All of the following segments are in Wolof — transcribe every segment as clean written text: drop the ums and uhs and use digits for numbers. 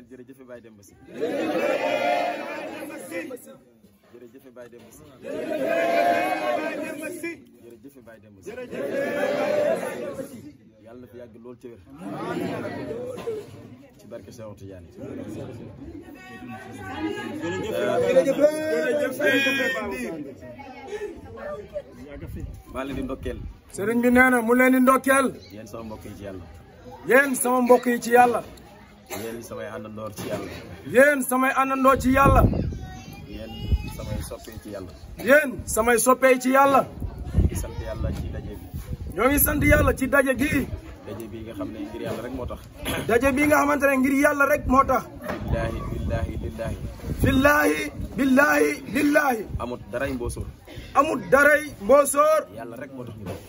jërëjëf Baye Demba Sy jërëjëf Baye Demba Sy jërëjëf Baye Demba Sy yàlla na fi yàgg lool ci wér ci barke Cheikh Tidiane maa leen di ndokkeel sëriñ bi nee na mu leen di ndokkeel yéen sama mbokk yi ci yàlla yéen sama mbokk yi ci yàlla yéen samay àndandoor ci yàlla yéen samay àndandoo ci yàlla yéen samay soppee ci yàlla yéen samay soppee ci yàlla di sant yàlla ci daje bi ñoo ngi sant yàlla ci daje gi daje bi nga xam ne ngir yàlla rek moo tax daje bi nga xamante ne ngir yàlla rek moo tax billaahi billaahi billaahi amut daray mboosoor amul daray mboosoor yàlla rek moo tax ñu daje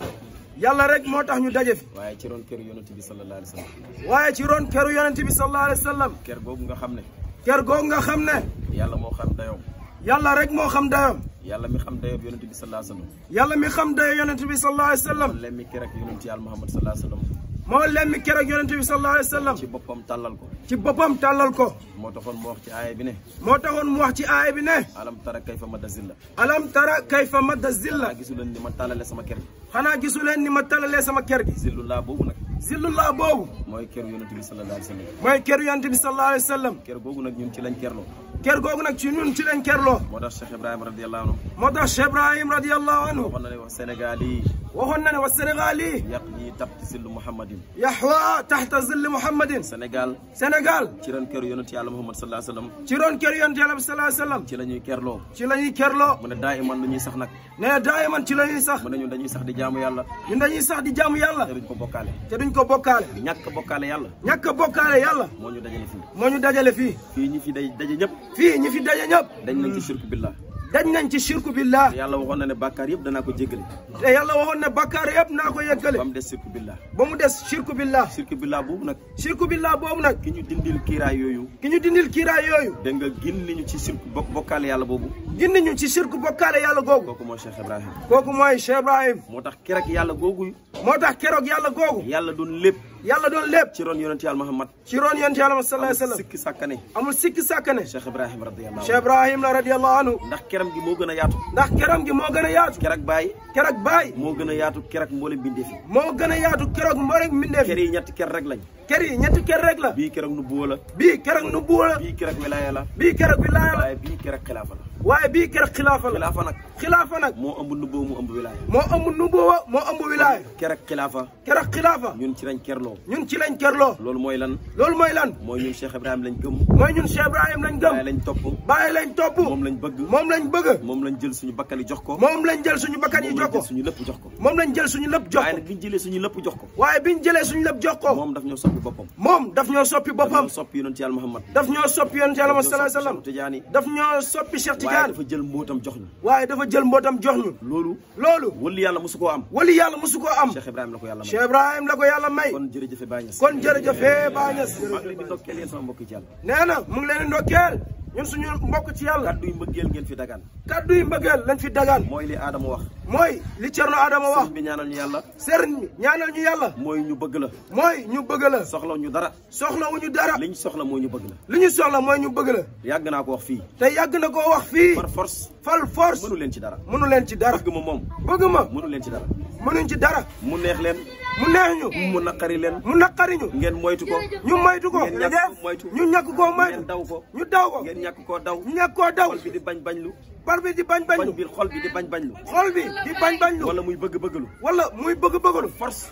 yàlla rek moo tax ñu daje fi waaye ci roon këru yonent bi sallallahu alayhi wa sallam waaye ci roon këru yonent bi sallallahu alayhi wa sallam kër googu nga xam ne kër googu nga xam ne yàlla moo xam dayoom yàlla rek moo xam dayoom yàlla mi xam dayoom yonent bi sallallahu alayhi wa sallam yàlla mi xam dayo yonent bi sallallahu alayhi wa sallam lemmi kër ak yonent yàlla Muhammad sallallahu alayhi wa sallam moo lemmi kër ak yonent bi sallallahu alayhi wa sallam ci boppam tàllal ko ci boppam tàllal ko moo taxoon mu wax ci aaya bi ne moo taxoon mu wax ci aaya bi ne alam tara kayfa madda zilla alam tara kayfa madda zilla gisu leen ni ma tàllale sama kër gi xanaa gisu leen ni ma tàllalee sama kër gi zillullah boobu nag zillullah boobu mooy kër yonent bi sallallahu alayhi wa sallam mooy kër yonent bi sallallahu alayhi wa sallam kër googu nag ñun ci lañ kerloo kër googu nag ci ñun ci lañ kerloo moo tax Cheikh Ibrahima radiyallahu anhu moo tax Cheikh Ibrahim radiyallahu anhu waxoon na ne wax Sénégal yi waxoon na ne wa Sénégal yi yàq yi taxti zillu Muhammadin yaxwa taxta zilli Muhammadin Sénégal Sénégal ci ron kër yonent yàlla Muhammad sallallahu alayhi wa sallam ci roon kër yonent yàlla bi sallallahu alayhi wa sallam ci la ñuy kerloo ci la ñuy kerloo mu ne daa iman lu ñuy sax nag ne daayiman ci la ñuy sax mu ne ñun dañuy sax di jaamu yàlla ñun dañuy sax di jaamu yàlla te duñ ko bokkaale te duñ ko bokkaale ñàkk bokkaale yàlla ñàkk a bokkaale yàlla moo ñu dajale fii moo ñu dajale fii fii ñi fi daje ñëpp fii ñi fi daje ñëpp dañ nañ ci shirku billah dañ nañ ci shirku billah te yàlla waxoon na ne bàkkaar yëpp danaa ko jéggale te yàlla waxoon ne bakkaar yëpp naa ko yeggale ba mu des shirku billah ba mu des shirku billah shirku billah boobu nag shirku billah boobu nag ki ñu dindil kiiraay yooyu ki ñu dindil kiiraay yooyu dégg nga gindi ñu ci shirku bokkaale yàlla boobu gindi ñu ci shirku bokkaale yàlla googu kooku mooy Cheikh Ibrahima kooku mooy Cheikh Ibrahim moo tax keroog yàlla googu moo tax keroog yàlla googu yàlla doon lépp yàlla doon lépp ci ron yonent yàlla Muhammad ci roon yonent yàlla sallallahu alayhi wa sallam sikki sàkkane amul sikki sàkkane Cheikh Ibrahima radiyallahu Cheikh Ibrahim la radiyallahu anhu ndax keram gi moo gën a yaatu ndax keram gi moo gën a yaatu keroog Baye keroog Baay moo gën a yaatu keroog mboolem bindee fi moo gën a yaatu keroog mboolem mbindeef ker yi ñetti ker rek lañ kër yi ñetti kër rek la bii keroog nubuwa la bii keroog nubuwa la bii keroog wilaaya la bii keroog wilaaya la waaye bii keroog xilaafa la waaye bii keroog xilaafa la xilaafa nag xilaafa nag moo ëmb nubuwa mu ëmb wilaaya moo ëmb nubuwa moo ëmb wilaaya keroog xilaafa keroog xilaafa ñun ci lañ kerloo ñun ci lañ kerloo loolu mooy lan loolu mooy lan mooy ñun Cheikh Ibrahima lañ gëm mooy ñun Cheikh Ibrahim lañ waaye gëm lañ topp bàyyi lañ topp moom lañ bëgg moom lañ bëgg moom lañ jël suñu bakkali jox ko moom lañ jël suñu bakkan yi moom jox lañ ko jël suñu lépp jox ko moom lañ jël suñu lépp jox waaye ko nag biñ jëlee suñu lépp jox ko waaye biñ jëlee suñu lépp jox ko moom daf ñoo soppi boppam moom daf ñoo soppi daf boppam ñoo soppi yonent yàlla Muhammad daf ñoo soppi yonent yàlla sallallahu alayhi wa sallam Tijaani daf ñoo soppi Cheikh waaye Tidiane dafa jël mbootam jox ñu waaye dafa jël mbootam jox ñu loolu loolu wëlli yàlla mosu koo am wali yàlla mosu koo am Cheikh Ibrahima la ko yàlla may Cheikh Ibrahim la ko yàlla may kon jërëjëfe Baye Niass kon jërëjëfee Baye Niass maa ngi leen di ndokkeel yéen sama mbokk yi ci yàlla nee na mu ngi leen di ndokkeel ñun suñu mbokk ci yàlla kaddu yu mbëggeel ngeen fi dagaan kaddu yi mbëggeel lañ fi dagaan mooy li Adama wax mooy li Cerno Adama wax sëriñ bi ñaanal ñu yàlla sëriñ bi ñaanal ñu yàlla mooy ñu bëgg la mooy ñu bëgg la soxla ñu dara soxlawuñu dara liñ soxla mooy ñu bëgg la li ñu soxla mooy ñu bëgg la yàgg naa ko wax fii te yàgg na koo wax fii par force fal force mënu leen ci dara mënu leen ci dara bëgg ma moom bëgg ma mënu leen ci dara mënuñ ci dara mu neex leen mu neex ñu mu naqari leen mu naqari ñu ngeen moytu ko ñu moytu ko ngeen ñàkk ko moytu ñu ñàkk koo moytu ngeen daw ko ñu daw ko ngeen ñàkk koo daw ñu ñàkk koo daw xol bi di bañ bañ lu bar bi di bañ bañ lu xol bi di bañ bañ lu xol bi di bañ bañ lu wala muy bëgg bëgg lu wala muy bëgg bëgg lu force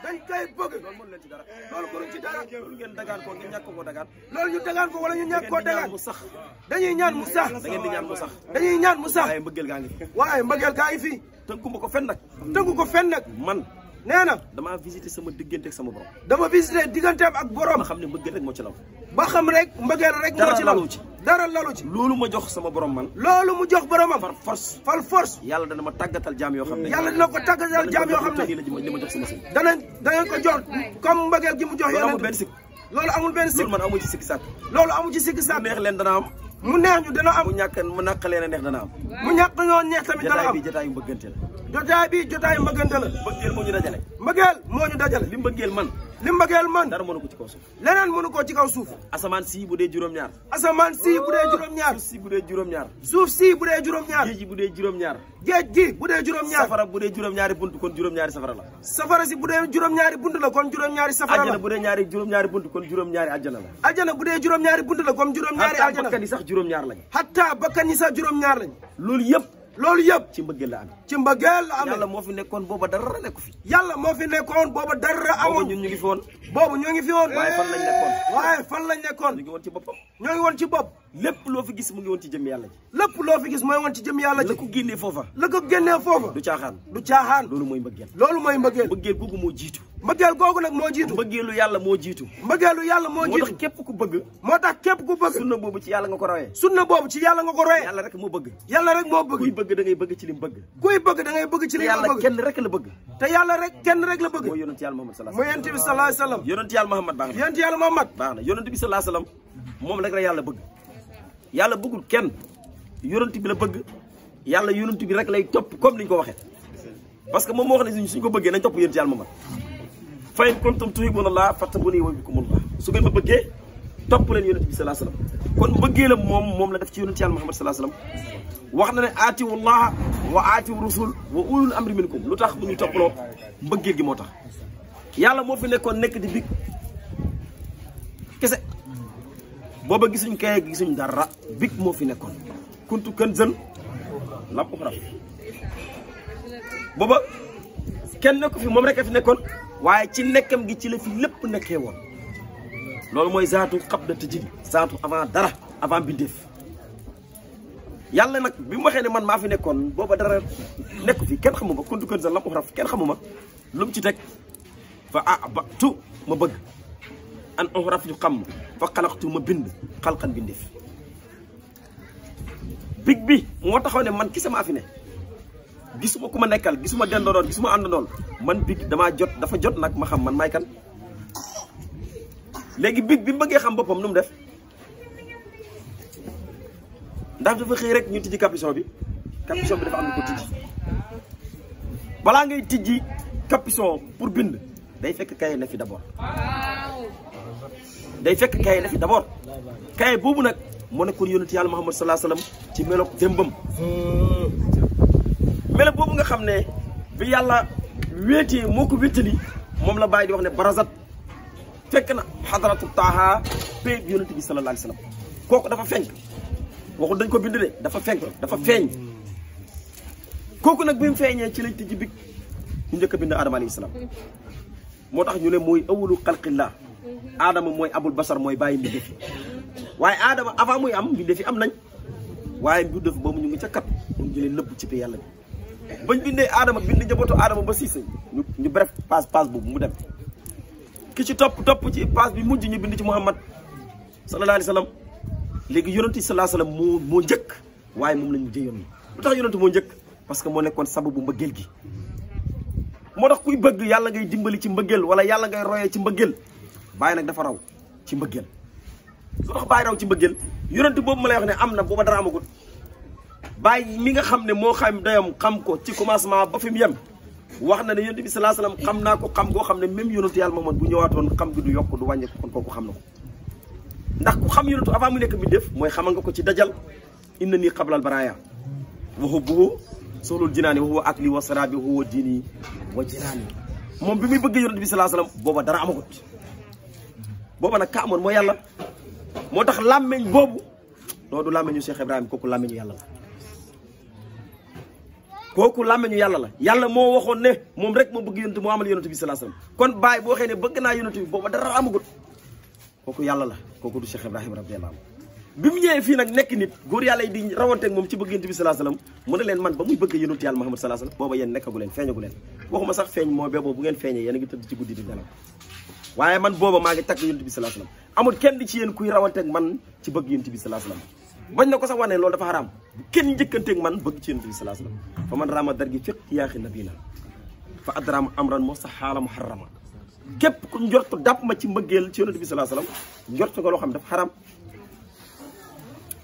dañ koy bëgg loolu mënu leen ci dara loolu mënuñ ci dara loolu ngeen dagaan ko ngeen ñàkk ko dagaan loolu ñu dagaan ko wala ñu ñàkk koo dagaan mu sax dañuy ñaan mu sax da ngeen di ñaan mu sax dañuy ñaan mu sax waaye mbëggeel gaa ngi fi waaye mbëggeel gaa ngi fii tënkuma ko fenn nag tënku ko fenn nag man nee na damaa visité sama diggante ak sama borom dama visité digganteem ak borom ma xam ne mbëggeel rek moo ci law ba xam rek mbëggeel rek moo ci lalu ci dara lalu ci loolu ma jox sama borom man loolu mu jox boromam par force fal force yàlla dana ma tàggatal jaam yoo xam ne yàlla dina ko tàggatal jaam yoo xam ne li ma jox sama sëñ danañ ko jox comme mbëggeel gi mu jox loolu amul yeneen benn sikk loolu amul benn sikk loolu man amu ci sikki sàkk loolu amul ci sikki sàkk mu neex leen dana am mu neex ñu dana am mu ñàkk mu nàq leen a neex dana am mu ñàkk ñoo neex tamit dana jataay am bi jataay yu mbëggante la jotaay bi jotaay mbëggante la. mbëggeel moo ñu dajale. mbëggeel moo ñu dajale. li mbëggeel man. li mbëggeel man. dara mënu ko ci kaw suuf. leneen mënu ko ci kaw suuf. asamaan si bu dee juróom-ñaar. asamaan si bu dee juróom-ñaar. suuf si bu dee juróom-ñaar. suuf si bu dee juróom-ñaar. géej gi bu dee juróom-ñaar. géej gi bu dee juróom-ñaar. safara bu dee juróom-ñaari bunt kon juróom-ñaari safara la. safara si bu dee juróom-ñaari bunt la kon juróom-ñaari safara la. ajjana bu dee juróom-ñaari bunt kon juróom-ñaari ajjana la. ajjana bu dee juróom-ñaari bunt la kon juróom-ñaari ajjana. hatta bakkan yi sax juróom-ñaar lañ. hatta bakkan yi sax juróom-ñaar lañ. loolu yëpp ci mbëggeel la amee. ci mbëggeel la amee. yàlla moo fi nekkoon booba dara nekku fi. yàlla moo fi nekkoon booba dara amoon. ñun ñu ngi fi woon. boobu ñoo ngi fi woon. waaye fan lañ nekkoon. waaye fan lañ nekkoon. ñu ngi woon ci boppam. ñoo ngi woon ci bopp. lépp loo fi gis mu ngi woon ci jëm yàlla ji. lépp loo fi gis mooy woon ci jëm yàlla ji. la ko génnee foofa. la ko génnee foofa. du caaxaan. du caaxaan. loolu mooy mbëggeel. loolu mooy mbëggeel. mbëggeel googu moo jiitu. mbëggeel googu nag moo jiitu. mbëggeelu yàlla moo jiitu. mbëggeelu yàlla moo jiitu. moo tax képp ku bëgg. moo tax képp ku bëgg. sunna boobu ci yàlla nga ko royee. sunna boobu ci yàlla nga ko royee. yàlla rek moo bëgg. yàlla rek moo bëgg. kuy bëgg da ngay bëgg ci lim bëgg. kuy bëgg da ngay bëgg ci li nga bëgg. yàlla kenn rek la bëgg. te yàlla rek kenn rek la bëgg. mooy yonent yàlla Muhammad sallallahu mooy yonent bi sallallahu alayhi wasallam. yonent yàlla Muhammad baax na. yonent yàlla Muhammad baax na yonent bi sallallahu alayhi wasallam moom rek la yàlla bëgg. yàlla bëggul kenn yonent bi la bëgg. yàlla yonent bi rek lay topp comme ni ñu ko waxee. parce que moom moo wax ne suñ ko bëggee nañ topp yonent yàlla Muhammad. fa in kuntum tuhibbuna Allah fattabi'uni yuhbibkumullah. su ngeen ma bëggee topp leen yonent bi sallallahu alayhi wasallam. kon bëggee la moom la def ci yonent yàlla Muhammad sallallahu alayhi wasallam. wax na ne aatiwu llaha wa aatiwu rasul wa ulul amri minkum lu tax bu ñu toppaloo mbëggeel gi moo tax. yàlla moo fi nekkoon nekk di big kese booba gisuñ kay gisuñ dara big moo fi nekkoon kuntu kanzan lam uxraf booba kenn nekku fi moom rek a fi nekkoon waaye ci nekkam gi ci la fi lépp nekkee woon. loolu mooy zaatu qabla tajid zaatu avant dara avant bindeef. yàlla nag bi mu waxee ne man maa fi nekkoon booba dara nekku fi kenn xamuma kuntu kanzan lam uxraf kenn xamuma lu mu ci teg fa abatu ma bëgg an uxraf ñu xam fa xalaqtu ma bind xalqan bindeef. big bi moo taxaw ne man ki sama fi ne gisuma ku ma nekkal gisuma dendoon gisuma àndandoon man big dafa jot nag ma xam man maay kan. léegi big bi mu bëggee xam boppam nu mu def ndax dafa xëy rek ñu tijji capuchon bi dafa am lu ko tijji balaa ngay tijji capuchon pour bind day fekk kaye ne fi d'abord. day fekk kaye ne fi d'abord kaye boobu nag moo nekkoon yonent yàlla Muhammad sallallahu alayhi wasallam ci meloog démbam. melo boobu nga xam ne bi yàlla wéetee moo ko wéttali moom la bàyyi di wax ne barazat fekk na xadaratu taaha péeb yonent bi sallallahu alayhi wasallam kooku dafa fenk waxul dañ ko bind de dafa fenk dafa feeñ. kooku nag bi mu feeñee ci lañ tijji big ñu njëkk a bind Adama alayhi salaam moo tax ñu ne mooy awalu xalqillah. Adama mooy abul basar mooy bàyyi mbindeef yi waaye Adama avant muy am mbindeef yi am nañ waaye mbindeef boobu ñu ngi ca kat mu ngi jëlee nëbb ci bi yàlla bi. bañ bindee Adama bind njabootu Adama ba siise ñu bref passe boobu mu dem ki ci topp ci passe bi mujj ñu bind ci Muhammad sallallahu alayhi wasallam. léegi yonent yi sallallahu alayhi wasallam moo njëkk waaye moom lañ mujjee yónni. lu tax yonent moo njëkk parce que moo nekkoon sababu mbëggeel gi. moo tax kuy bëgg yàlla ngay dimbali ci mbëggeel wala yàlla ngay royee ci mbëggeel bàyyi nag dafa raw ci mbëggeel. lu tax bàyyi raw ci mbëggeel yonent boobu ma lay wax ne am na booba dara amagut bàyyi mi nga xam ne moo xam dayam xam ko ci commencement ba fi mu yem wax na ne yonent bi sallallahu alayhi wasallam xam naa ko xam goo xam ne même yonent yàlla Muhammad bu ñëwaatoon xam gi du yokk du wàññeeku kon kooku xam na ko. ndax ku xam yonentu avant mu nekk mi def mooy xamal nga ko ci dajal inna nii qablal baraya wa hubbuhu soxlul jinaani wa huwa akli wa sarabi wa huwa diini wa jinaani. moom bi muy bëgg yonent bi sallallahu alayhi wasallam booba dara amagut booba nag ka amoon mooy yàlla. moo tax làmmeñ boobu doo du làmmeñu Cheikh Ibrahima kooku làmmeñu yàlla la. kooku làmmeñu yàlla la yàlla moo waxoon ne moom rek moo bëgg yonent moo amal yonent bi sallallahu alayhi wasallam kon baay boo xëy ne bëgg naa yonent bi booba dara amagut kooku yàlla la kooku du Cheikh Ibrahima radiyallahu anhu. bi mu ñëwee fii nag nekk nit góor yàlla yi di rawanteeg moom ci bëgg yonent bi sallallahu alayhi wasallam mu ne leen man ba muy bëgg yonent yàlla Muhammad sallallahu alayhi wasallam booba yéen nekkagu leen feeñagu leen waxuma sax feeñ moo boobu bu ngeen feeñee yéen a ngi tëdd ci guddi di nelaw waaye man booba maa ngi tagg yonent bi sallallahu alayhi wasallam amul kenn di ci yéen kuy rawanteeg man ci bëgg yonent bi sallallahu alayhi wasallam bañ na ko sax wane loolu dafa xaraam kenn njëkkanteeg man bëgg ci yonent bi sallallahu alayhi wasallam fa man rama dar gi fiq yaaxi nabina fa adrama amran moo sax xaala muharrama képp ku njortu dàpp ma ci mbëggeel ci yonent bi sallallahu alayhi wasallam njortu ko loo xam dafa xaraam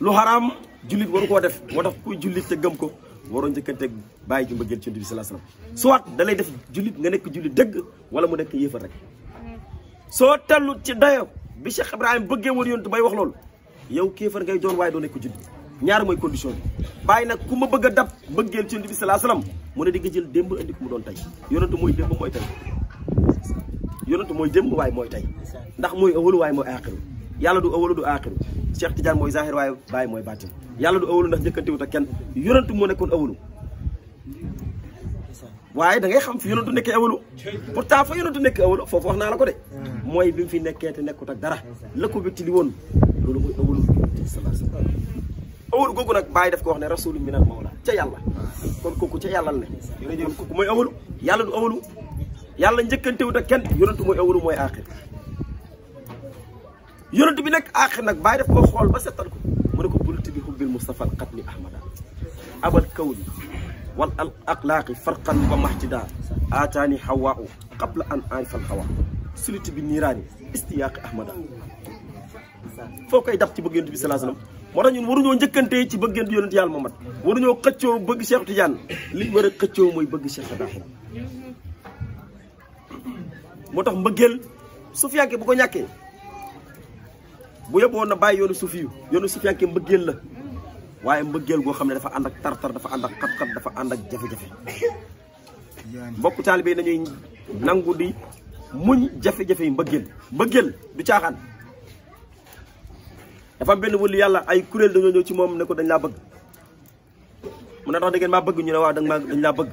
lu xaraam jullit waru koo def moo tax kuy jullit te gëm ko waroo njëkkanteeg bàyyi ji mbëggeel ci Yonent bi sallallahu alayhi wasallam soit da lay def jullit nga nekk jullit dëgg wala mu nekk yéefar rek soo tallu ci dayo bi Cheikh Ibrahima bëggee woon Yonent bay wax loolu yow kéefar ngay doon waaye doo nekk jullit ñaar mooy condition bi bàyyi nag ku ma bëgg a dab bëggeel ci Yonent bi sallallahu alayhi wasallam mu ne di nga jël démb andi ku mu doon tey Yonent mooy démb mooy tey Yonent mooy démb waaye mooy tey ndax mooy awalu waaye mooy aaxiru yàlla du awalu du aaxiru Cheikh Tidiane mooy zahir waaye bàyyi mooy baatin yàlla du awalu ndax njëkkantewut ak kenn Yonent moo nekkoon awalu waaye da ngay xam fi Yonent nekkee awalu pourtant fa Yonent nekkee awalu foofu wax naa la ko de mooy bi mu fi nekkee te nekkut ak dara la ko wétti li woon loolu mooy awalu sallallahu alayhi wasallam awalu googu nag bàyyi daf ko wax ne rasulun minal mawla ca yàlla kon kooku ca yàlla la ne kooku mooy awalu yàlla du awalu yàlla njëkkantewut ak kenn Yonent mooy awalu mooy aaxir Yonent bi nekk aaxir nag bàyyi daf ko xool ba settal ko mu ne ko bulti bi hubbil Mustafa al qatli ahmada abal kawli wal aqlaaqi farqan wa mahtida aataani hawaa qabla an arifal hawa suliti bi niiraani istiyaaqi ahmada foo koy dab ci bëgg Yonent bi sallallahu alayhi wasallam moo tax ñun waruñoo njëkkantee ci bëgg Yonent yàlla Muhammad waruñoo xëccoo bëgg Cheikh Tidiane li war a xëccoo mooy bëgg Cheikh Ibrahim moo tax mbëggeel sufiyanke bu ko ñàkkee bu yóbbu woon na bàyyi yoonu sufi yoonu sufiyanke mbëggeel la waaye mbëggeel goo xam ne dafa ànd ak tartar dafa ànd ak xat-xat dafa ànd ak jafe-jafe mbokk taalibe nañuy nangu di muñ jafe-jafe yi mbëggeel du caaxaan dafa am benn wëli yàlla ay kuréel dañoo ñëw ci moom ne ko dañ laa bëgg mun a tax da ngeen maa bëgg ñu ne waaw dañ laa bëgg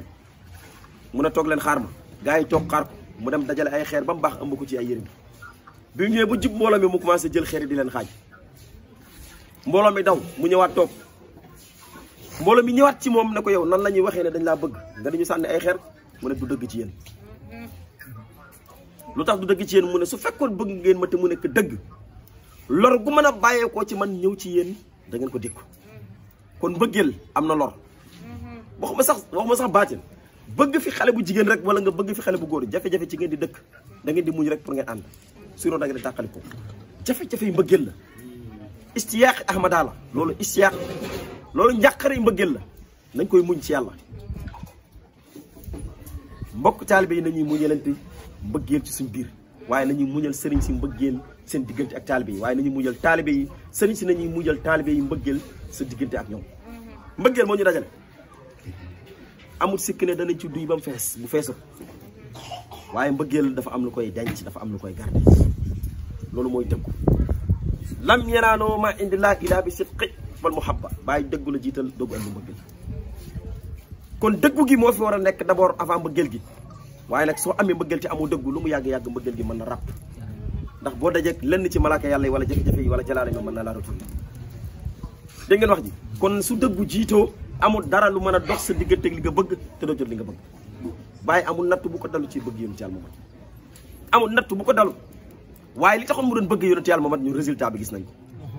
mun a toog leen xaar ma gars yi toog xaar ko mu dem dajale ay xeer ba mu baax ëmb ko ci ay yére bi mu ñëwee ba jub mbooloo mi mu commencé jël xeer yi di leen xaaj mbooloo mi daw mu ñëwaat toog mbooloo mi ñëwaat ci moom ne ko yow nan la ñuy waxee ne dañ laa bëgg nga dañu sànni ay xeer mu ne du dëgg ci yéen lu tax du dëgg ci yéen mu ne su fekkoon bëgg ngeen ma te mu nekk dëgg lor gu mën a bàyyeekoo ci man ñëw ci yéen da ngeen ko dékku kon mbëggeel am na lor waxuma sax baatin bëgg fi xale bu jigéen rek wala nga bëgg fi xale bu góor jafe-jafe ci ngeen di dëkk da ngeen di muñ rek pour ngeen ànd sinon da ngeen di tàqali ko jafe-jafe yi mbëggeel la istiyaaqi ahmada la loolu istiyaaq loolu njàqare yi mbëggeel la nañ koy muñ ci yàlla mbokk taalibe yi nañuy muñalante mbëggeel ci suñ biir waaye nañuy muñal sëriñ si mbëggeel seen diggante ak taalibe yi waaye nañuy muñal taalibe yi sëriñ si nañuy muñal taalibe yi mbëggeel sa diggante ak ñoom mbëggeel moo ñu dajale amul sikk ne danañ ci duy ba mu fees bu feesut waaye mbëggeel dafa am lu koy denc dafa am lu koy garder loolu mooy dëggu lam yanaanoo ma indi laa ilaa bi sidqi wal muhabba bàyyi dëggu la jiital dëggu ak mbëggeel kon dëggu gi moo fi war a nekk d'abord avant mbëggeel gi waaye nag soo amee mbëggeel ci amoo dëggu lu mu yàgg-yàgg mbëggeel gi mën na ràpp ndax boo dajeeg lenn ci malaaka yàlla yi wala jafe-jafe yi wala jalaale nga mën na laa retourné dégg ngeen wax ji kon su dëggu jiitoo amul dara lu mën a dox sa digganteeg li nga bëgg te doo jot li nga bëgg bàyyi amul natt bu ko dalu ci bëgg Yonent Yàlla Muhammad amul natt bu ko dalu waaye li taxoon mu doon bëgg Yonent Yàlla Muhammad ñu résultat bi gis nañ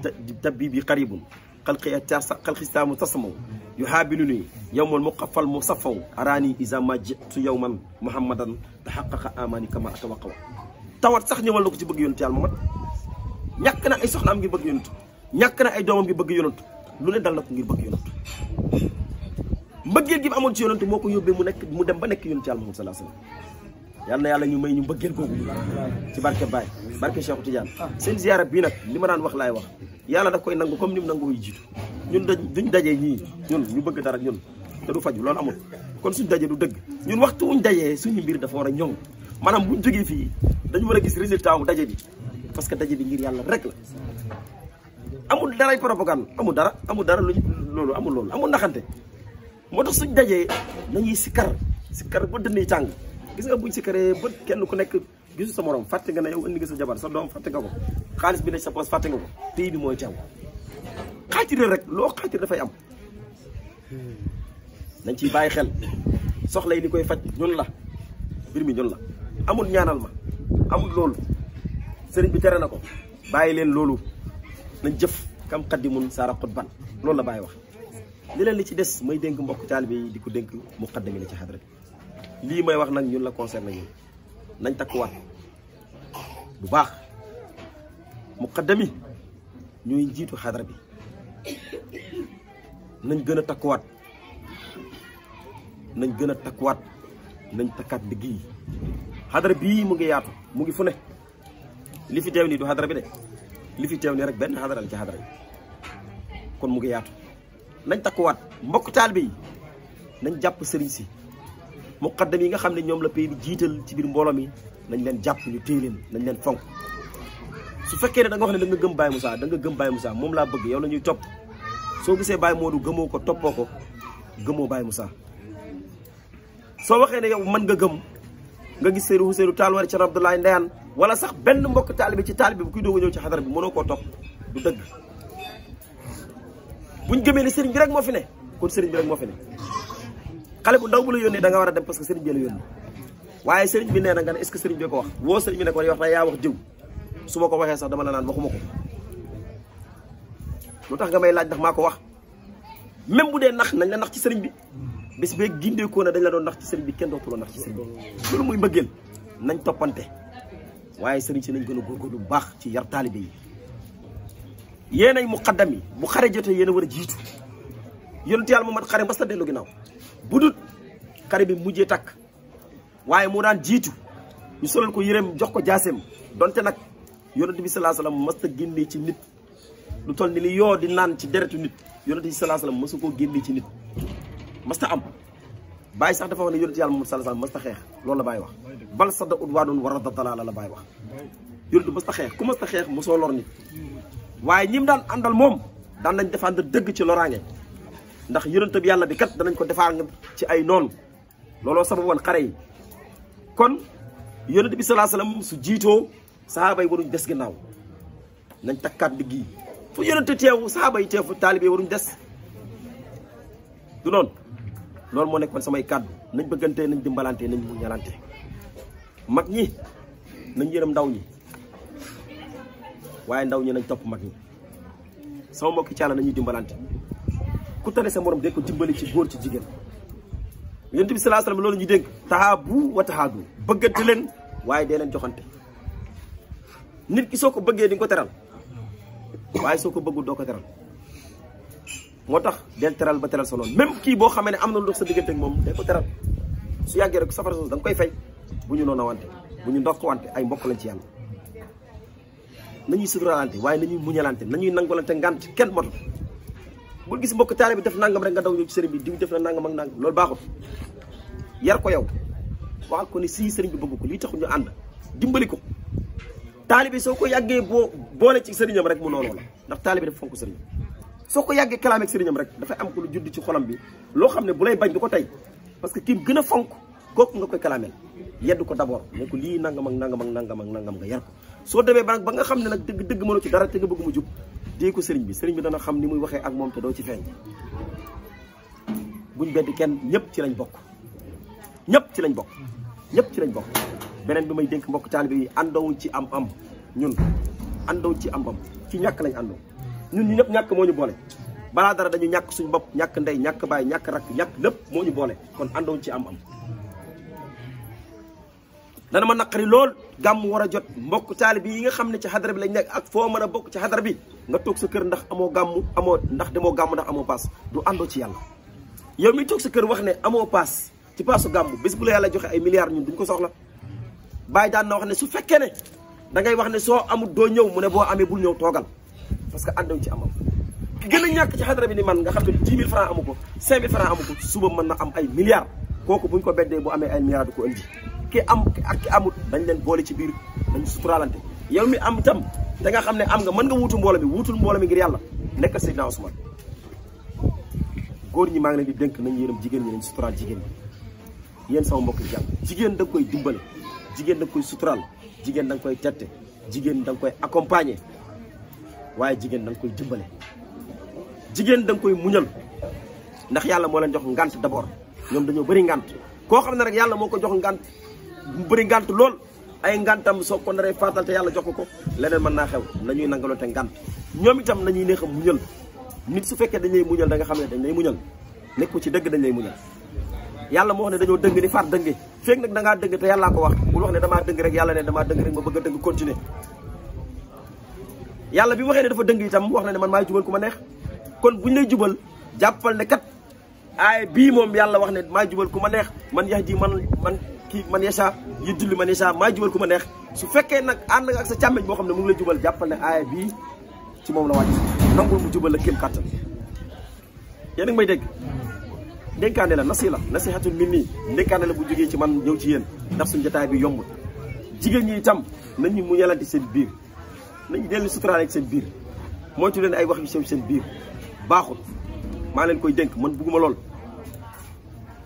ko te bii bi xaribun xalxistaamu tasamaw yu haabilu nii yowmal muqafal mu safaw araani isa ma jitu yowman muhammadan taxaqaqa amani kama atawaqawa tawat sax ñëwal na ko ci bëgg Yonent Yàlla Muhammad ñàkk na ay soxnaam ngi bëgg Yonent ñàkk na ay doomam ngi bëgg Yonent lu ne dal na ko ngir bëgg Yonent mbëggeel gi amoon ci Yonent moo ko yóbbee mu dem ba nekk Yonent Yàlla Muhammad sallallahu alayhi wasallam yal na yàlla ñu may ñu mbëggeel googu ci barke Baye barke Cheikh Tidiane seen ziyaara bii nag li ma daan wax laay wax yàlla daf koy nangu comme ni mu nangu koy jiitu ñun duñ dajee ñii ñun ñu bëgg dara ñun te du faju loolu amul kon suñ dajee du dëgg ñun waxtu wuñ dajee suñu mbir dafa war a ñoŋ maanaam buñ jógee fii dañu war a gis résultat wu daje bi parce que daje bi ngir yàlla rek la amul daray propagande amul dara loolu amul naxante moo tax suñ dajee nañuy sikkar ba dënn tàng gis nga buñ sikkaree ba kenn ku nekk gisu sa morom fàtte nga ne yow indi nga sa jabar sa doom fàtte nga ko xaalis bi ne sa poche fàtte nga ko pays bi mooy caw xaatire rek loo xaatire dafay am nañ ciy bàyyi xel soxla yi li koy faj ñun la mbir mi ñun la amul ñaanal ma amul loolu sëriñ bi tere na ko bàyyi leen loolu nañ jëf kam xaddimun saara xutban loolu la bàyyi wax li leen li ci des may dénk mbokk taalibe yi di ko dénk muqaddami la ci xadra bi lii may wax nag ñun la concerné ñun nañ takkuwaat bu baax muqaddami ñooy njiitu xadra bi nañ gën a takkuwaat nañ gën a takkuwaat nañ takkaat digg yi xadara bii mu ngi yaatu mu ngi fu ne li fi teew nii du xadara bi de li fi teew nii rek benn xadara la ci xadara yi kon mu ngi yaatu nañ takkuwaat mbokk taalibe yi nañ jàpp sëriñ si muqaddam yi nga xam ne ñoom la pay bi jiital ci biir mbooloo mi nañ leen jàpp ñu téye leen nañ leen fonk su fekkee ne da nga wax ne da nga gëm Baye Moussa da nga gëm Baye Moussa moom laa bëgg yow la ñuy topp soo gisee Baye Modou gëmoo ko toppoo ko gëmoo Baye Moussa soo waxee ne yow mën nga gëm nga gis Seydou Ousseynou Tall wala Thierno Abdoulaye Ndeyane wala sax benn mbokk taalibe ci taalibe bu kuy doog a ñëw ci xadara bi mënoo koo topp du dëgg buñ gëmee ne sëriñ bi rek moo fi ne kon sëriñ bi rek moo fi ne xale bu ndaw bu la yónnee da nga war a dem parce que sëriñ bi la yónnee waaye sëriñ bi nee na nga ne est-ce que sëriñ bi ko wax woo sëriñ bi ne ko wax na yaa wax diw su ma ko waxee sax dama la naan waxuma ko lu tax nga may laaj ndax maa ko wax même bu dee nax nañ la nax ci sëriñ bi bis bee gindeekoo na dañ la doon nax ci sëriñ bi kenn dootuloo nax ci sëriñ bi loolu muy mbëggeel nañ toppante waaye sëriñ si nañ gën a góorgóorlu bu baax ci yar taalibe yi yéenay muqaddam yi bu xare jotee yéen a war a jiitu yonent yàlla Muhammad xare mas ta dellu ginnaaw bu dut xare bi mujjee takk waaye moo daan jiitu ñu solal ko yërëm jox ko jaaseem donte nag yonent bi sallallahu alayhi wasallam mas ta génnee ci nit lu toll ni li yoo di naan ci deretu nit yonent bi sallallahu alayhi wasallam masu koo génnee ci nit mas ta am Baye sax dafa wax ne yonent yàlla Muhammad sallallahu alayhi wasallam mas ta xeex loolu la Baye wax bal sadda udwaanun wa radda dalaala la Baye wax yonent mas ta xeex ku mas ta xeex mosoo lor nit waaye ñim daan àndal moom daan nañ défendre dëgg ci loraange ndax yonent bi yàlla bi kat danañ ko défendre ci ay noonu looloo sababu woon xare yi kon yonent bi sallallahu alayhi wasallam su jiitoo sahaaba yi waruñ des ginnaaw nañ takkaat digg yi fu yonent teew sahaaba yi teew fu taalibe yi waruñ des du noonu loolu moo nekkoon samay kàddu nañ bëggante nañ dimbalante nañ muñalante mag ñi nañ yërëm ndaw ñi waaye ndaw ñi nañ topp mag ñi sama mbokki caala nañuy dimbalante ku tane sa morom de ko dimbali ci góor ci jigéen yonent bi sallallahu alayhi wasallam loolu ñu dénk tahaabu wa tahaadu bëggante leen waaye dee leen joxante nit ki soo ko bëggee di nga ko teral waaye soo ko bëggul doo ko teral moo tax del teral ba teral sa noonu même kii boo xamee ne am na lu dox sa diggante ak moom day ko teral su yàggee rek safara sos da nga koy fay bu ñu noona wante bu ñu ndox wante ay mbokk lañ ci yàlla nañuy suturalante waaye nañuy muñalante nañuy nangolante ngant kenn moto bul gis mbokk taale bi def nangam rek nga daw ñëw ci sëriñ bi diw def na nangam ak nangam loolu baaxut yar ko yow waxal ko ne sii sëriñ bi bëgg ko lii taxu ñu ànd dimbali ko taalibe soo ko yàggee boole ci sëriñam rek mu noonu la ndax taalibe dafa fonk sëriñam soo ko yàggee kalaame ak sëriñam rek dafay am ko lu judd ci xolam bi loo xam ne bu lay bañ du ko tey parce que kii gën a fonk kooku nga koy kalaameel yedd ko d'abord ne ko lii nangam ak nangam ak nangam ak nangam nga yar ko soo demee ba nga xam ne nag dëgg mënu ci dara te nga bëgg mu jub dee ko sëriñ bi dana xam ni muy waxee ak moom te doo ci feeñ buñ beddi kenn ñëpp ci lañ bokk ñëpp ci lañ bokk beneen bi may dénk mbokk taalibe yi àndawuñ ci am ñun àndawuñ ci am ci ñàkk lañ àndoo ñun ñu ñëpp ñàkk moo ñu boole balaa dara dañu ñàkk suñu bopp ñàkk ndey ñàkk baay ñàkk rakk ñàkk lépp moo ñu boole kon àndawuñ ci am dana ma naqari lool gàmm war a jot mbokk taalibe yi nga xam ne ci xadara bi lañ nekk ak foo mën a bokk ci xadara bi nga toog sa kër ndax amoo gàmm ndax demoo gàmm ndax amoo paas du àndoo ci yàlla yow mi toog sa kër wax ne amoo paas ci paasu gàmm bés bu la yàlla joxe ay milliards ñun duñ ko soxla Baye daan na wax ne su fekkee ne da ngay wax ne soo amul doo ñëw mu ne boo amee bul ñëw toogal parce que àndoo ci amam ki gën a ñàkk ci xadara bi ni man nga xam ne 10 000 francs amu ko 5 000 francs amu ko suba mën na am ay milliards kooku buñ ko beddee bu amee ay milliards du ko indi ki am ak ki amut dañ leen boole ci biir dañ suturaalante yow mi am itam da nga xam ne am nga mën nga wuutu mbooloo mi wuutul mbooloo mi ngir yàlla nekkal Seydina Ousmane góor ñi maa ngi leen di dénk nañ yërëm jigéen ñi nañ suturaal jigéen ñi yéen sama mbokk jàmm jigéen da nga koy dimbale jigéen da nga koy suturaal jigéen da nga koy tette jigéen da nga koy accompagner waaye jigéen da nga koy dimbale jigéen da nga koy muñal ndax yàlla moo leen jox ngant d'abord ñoom dañoo bëri ngant koo xam ne rek yàlla moo ko jox ngant mu bëri ngant lool ay ngantam soo ko naree faatal te yàlla jox ko leneen mën naa xew nañuy nangaloo te ngant ñoom itam nañuy neex a muñal nit su fekkee dañ lay muñal da nga xam ne dañ lay muñal nekku ci dëgg dañ lay muñal yàlla moo wax ne dañoo dëng ni far dënge feeg nag da ngaa dëng te yàllaa ko wax bul wax ne damaa dëng rek yàlla ne damaa dëng rek ma bëgg a dëng continuer yàlla bi waxee ne dafa dëng itam wax na ne man maay jubal ku ma neex kon buñ lay jubal jàppal ne kat aaya bii moom yàlla wax ne maa jubal ku ma neex man yax ji man yasa yi dulli man yasa maa jubal ku ma neex su fekkee nag ànd nga ak sa càmmeñ boo xam ne mu ngi la jubal jàppal ne aaya bii ci moom la wàcc nangul mu jubal la kéem kàttan yéen a ngi may dégg ndénkaane la nasihatul minni ndénkaane la bu jógee ci man ñëw ci yéen ndax suñu jotaay bi yombul jigéen ñi itam nañu mu ñelanti seen biir nañu dellu suturaale ak seen biir moytu leen ay wax yu sew seen biir baaxul maa leen koy dénk man bugguma lool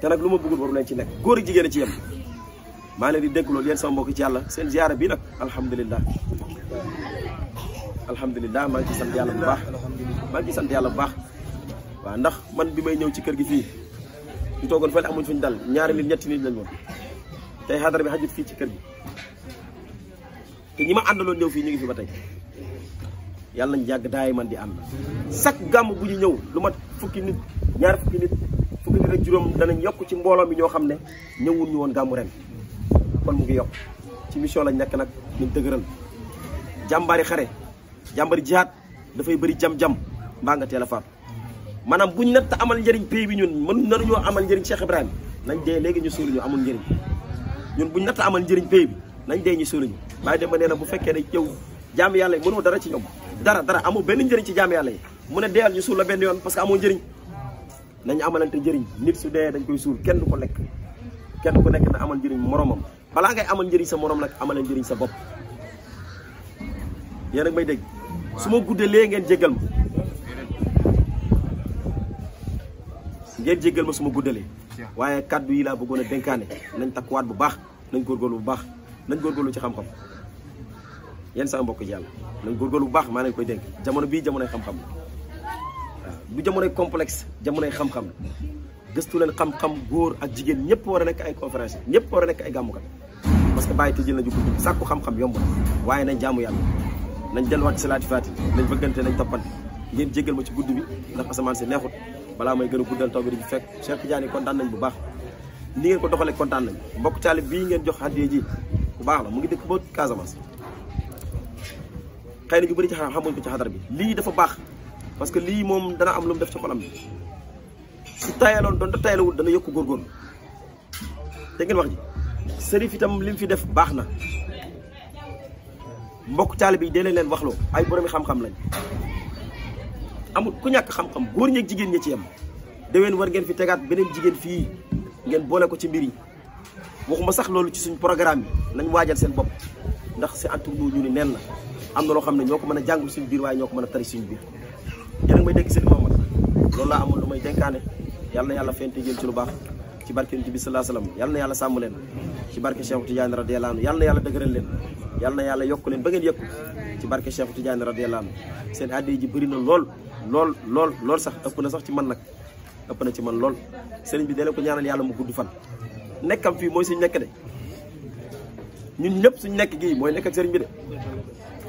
te nag lu ma bëggul waru leen ci nekk góor ak jigéen a ci yem maa leen di dénk loolu yéen sama mbokk ci yàlla seen ziyaara bi nag alhamdulilah maa ngi ci sant yàlla bu baax maa ngi ci sant yàlla bu baax waaw ndax man bi may ñëw ci kër gi fii ñu toogoon fële amuñ fuñ dal ñaari nit ñetti nit lañ woon tey xadara bi xajut fii ci kër gi te ñi ma àndaloon ñëw fii ñu ngi fi ba tey yàlla nañ yàgg daay man di ànd chaque gàmm bu ñu ñëw lu mat fukki nit ñaar fukki nit ak juróom danañ yokk ci mbooloo mi ñoo xam ne ñëwul ñu woon gàmmu ren kon mu ngi yokk ci mission lañ nekk nag ñun dëgëral jàmbaari xare jàmbaari jihaad dafay bëri jam-jam mbaa nga teel a faat maanaam buñ natt amal njëriñ pays bi ñun mën nañoo amal njëriñ Cheikh Ibrahima nañ dee léegi ñu suulu ñu amul njëriñ ñun buñ natt amal njëriñ pays bi nañ dee ñu suulu ñu waaye dama nee na bu fekkee ne yow jaam yàlla yi mënoo dara ci ñoom dara amul benn njëriñ ci jaam yàlla yi mu ne deyal ñu suul la benn yoon parce que amoo njëriñ nañu amalante njëriñ nit su dee dañ koy suul kenn du ko lekk kenn ku nekk na amal njëriñ moromam balaa ngay amal njëriñ sa morom nag amal njëriñ sa bopp yéen ak may dégg su ma guddee lee ngeen jéggal ma su ma guddalee waaye kaddu yi laa bëggoon a dénkaane nañ takkuwaat bu baax nañ góorgóorlu bu baax nañ góorgóorlu ci xam-xam yéen sama mbokk ci yàlla nañ góorgóorlu bu baax maa leen koy dénk jamono bii jamonoy xam-xam waaw bu jamonoy complexe jamonoy xam-xam gëstu leen xam-xam góor ak jigéen ñëpp war a nekk ay conférence ñëpp war a nekk ay gàmmukat parce que bàyyi te jël nañu guddi sàkku xam-xam yomb na waaye nañ jaamu yàlla nañ delluwaat ci salaati faati nañ bëggante nañ toppante ngeen jéggal ma ci guddi bi ndax asamaan si neexut balaa may gën a guddal taw bi di fekk Cheikh Tidiane kontaan nañ bu baax ni ngeen ko doxalee kontaan nañ mbokk taalib bii ngeen jox hadiya ji bu baax la mu ngi dëkk ba Casamance xëy na ñu bëri ci xamuñ ko ci xadar bi lii dafa baax parce que lii moom dana am lu mu def ci xolam bi su tayaloon doon da tayalawul dana yokk góorgóorlu te ngeen wax ji sërif itam li mu fi def baax na mbokk taalib yi dee leen waxloo ay boromi xam-xam lañ amul ku ñàkk xam-xam góor ñeeg jigéen ñi ci yem déwén war ngeen fi tegaat beneen jigéen fii ngeen boole ko ci mbir yi waxuma sax loolu ci suñ programme bi nañ waajal seen bopp ndax si entre nous ñu ni neen la am na loo xam ne ñoo ko mën a jàngul suñu biir waaye ñoo ko mën a tari suñu biir yéen a may dégg seen Muhammad loolu laa amoon lu may dénkaane yàlla na yàlla fente jël ci lu baax ci barke Yonent bi sallallahu alayhi wasallam yàlla na yàlla sàmm leen ci barke Cheikh Tidiane radiyallahu anhu yàlla na yàlla dëgëral leen yàlla na yàlla yokk leen ba ngeen yëkku ci barke Cheikh Tidiane radiyallahu anhu seen addiya ji bëri na lool sax ëpp na sax ci man nag ëpp na ci man lool sëriñ bi dee ko ñaanal yàlla mu gudd fan nekkam fii mooy suñ nekk de ñun ñëpp suñ nekk gii mooy nekk ak sëriñ bi de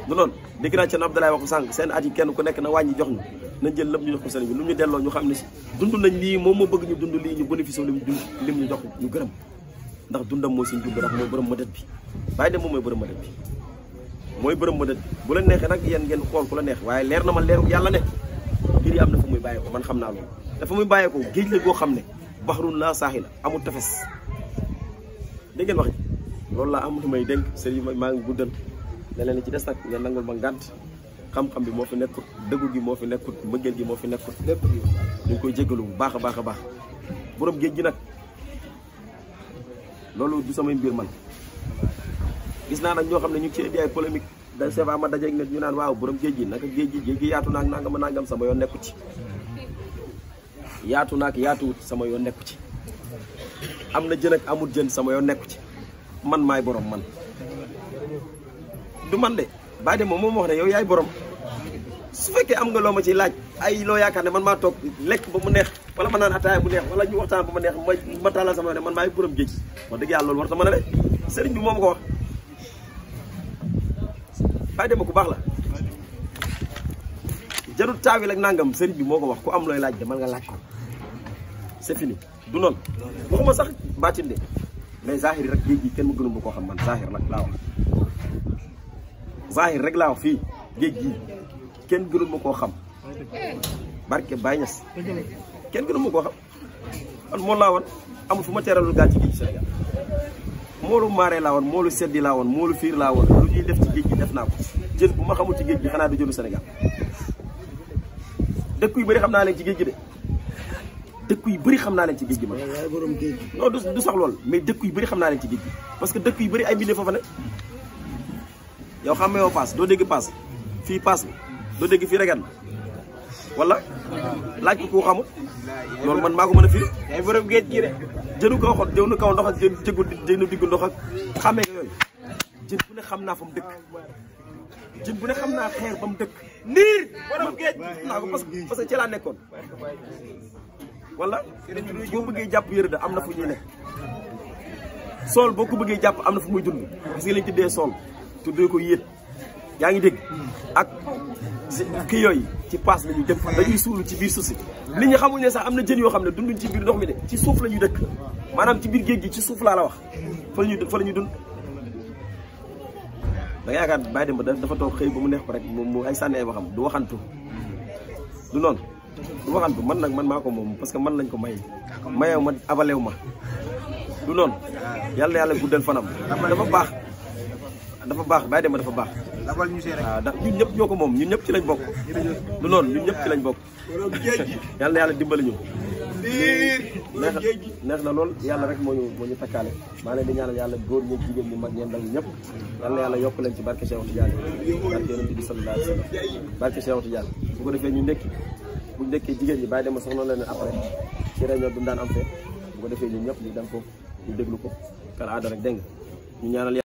du noonu dégg naa ci Abdoulaye waxu sànq seen at yi kenn ku nekk na wàññi jox ñu nañ jël lépp ñu jox ko sëriñ bi lu ñu delloo ñu xam ne si dund nañ lii moom moo bëgg ñu dund lii ñu bénéfice lim ñu jox ñu gërëm ndax dundam mooy suñ dund ndax mooy borom mëdët bi bàyyi dem moom mooy borom mëdët bi mooy borom mëdët bi bu la neexee nag yéen ngeen xool ku la neex waaye leer na ma leeru yàlla ne mbir yi am na fu muy bàyyee ko man xam naa loolu dafa muy bàyyee ko géej la goo xam ne baxrun laa saaxila amul tefes dégg ngeen wax ji loolu laa am lu may dénk sëriñ maa ngi guddal ne leen ci des nag ngeen nangul ma ngànt xam-xam bi moo fi nekkut dëggu gi moo fi nekkut mbëggeel gi moo fi nekkut lépp ñu ngi koy jéggalu bu baax a baax a baax borom géej gi nag loolu du samay mbir man gis naa nag ñoo xam ne ñu ngi ci indi ay polémique da seva ma dajeeg nit ñu naan waaw borom géej gi naka géej gi yaatu naag nangam sama yoon nekku ci yaatu naag yaatuwut sama yoon nekku ci am na jën ak amul jën sama yoon nekku ci man maay borom man du man de bàyyi de moom wax ne yow yaay borom su fekkee am nga loo ma ci laaj ay loo yaakaar ne man maa toog lekk ba mu neex wala ma naan ataaya bu neex wala ñu waxtaan ba ma neex ma tàllal sama yoon ne man maay borom géej wax dëgg yàlla loolu war ta mën a de sëriñ bi moom ko wax bàyyi de ma ku baax la jarul taawil ak nangam sëriñ bi moo ko wax ku am looy laaj de man nga laaj ko c'est fini du noonu waxuma sax baatin de mais zahir rek géej gi kenn mu gënul bu koo xam man zahir nag laa wax zahir rek laa wax fii géej gi kenn gënul ma koo xam barke Baye Niass kenn gënul ma koo xam man mool laa woon amul fu ma teeralul gaal ci géej gi Sénégal moolu maaree laa woon moolu seddi laa woon moolu fiir laa woon lu ñuy def ci géej gi def naa ko jën bu ma xamul ci géej gi xanaa du jënu Sénégal dëkk yu bëri xam naa leen ci géej gi de dëkk yu bëri xam naa leen ci géej gi man non du sax lool mais dëkk yu bëri xam naa leen ci géej gi parce que dëkk yu bëri ay mbindee foofa ne yow xam nga paas doo dégg paas fii paas bi doo dégg fii regan wala laaj ko ku xamul loolu man maa ko mën a firi ay borom géej gi de jënu kaw xot jënu kaw ndox ak jënu diggu ndox ak xamee nga yooyu jën bu ne xam naa fa mu dëkk jën bu ne xam naa xeer ba mu dëkk niir borom géej naa ko parce que ci laa nekkoon wala boo bëggee jàpp yërëda am na fu ñuy nekk sool boo ko bëggee jàpp am na fu muy dund parce que lañ tuddee sool tuddee ko yéet yaa ngi dégg ak kii yooyu ci paas la ñuy dëkk dañuy suulu ci biir suuf si nit ñi xamuñ ne sax am na jën yoo xam ne dunduñ ci biir ndox mi de ci suuf la ñuy dëkk maanaam ci biir géej gi ci suuf laa la wax fa la ñuy dund da nga yaakaar Baye Demba dafa toog xëy ba mu neex ko rek mu ay sànni ay waxam du waxantu du noonu du waxantu man nag man maa ko moom parce que man lañ ko may mayew ma abalew ma du noonu yàlla yàlla guddal fanam dafa baax Baye Demba dafa baax waaw ndax ñun ñëpp ñoo ko moom ñun ñëpp ci lañ bokk du noonu ñun ñëpp ci lañ bokk yàlla na yàlla dimbali ñu neex na lool yàlla rek moo ñu takkaale maa leen di ñaanal yàlla góor ñi jigéen ñi mag ñeen ndaw ñëpp yàlla na yàlla yokk leen ci barke Cheikh Tidiane barke yonent bi sallallahu alayhi wa sallam barke Cheikh Tidiane bu ko defee ñu ndekki bu ndekkee jigéen ñi Baye Demba soxla leen après ci réunion bi mu daan am fee bu ko defee ñun ñëpp ñu dem ko ñu déglu ko kal aada rek dégg nga ñu ñaanal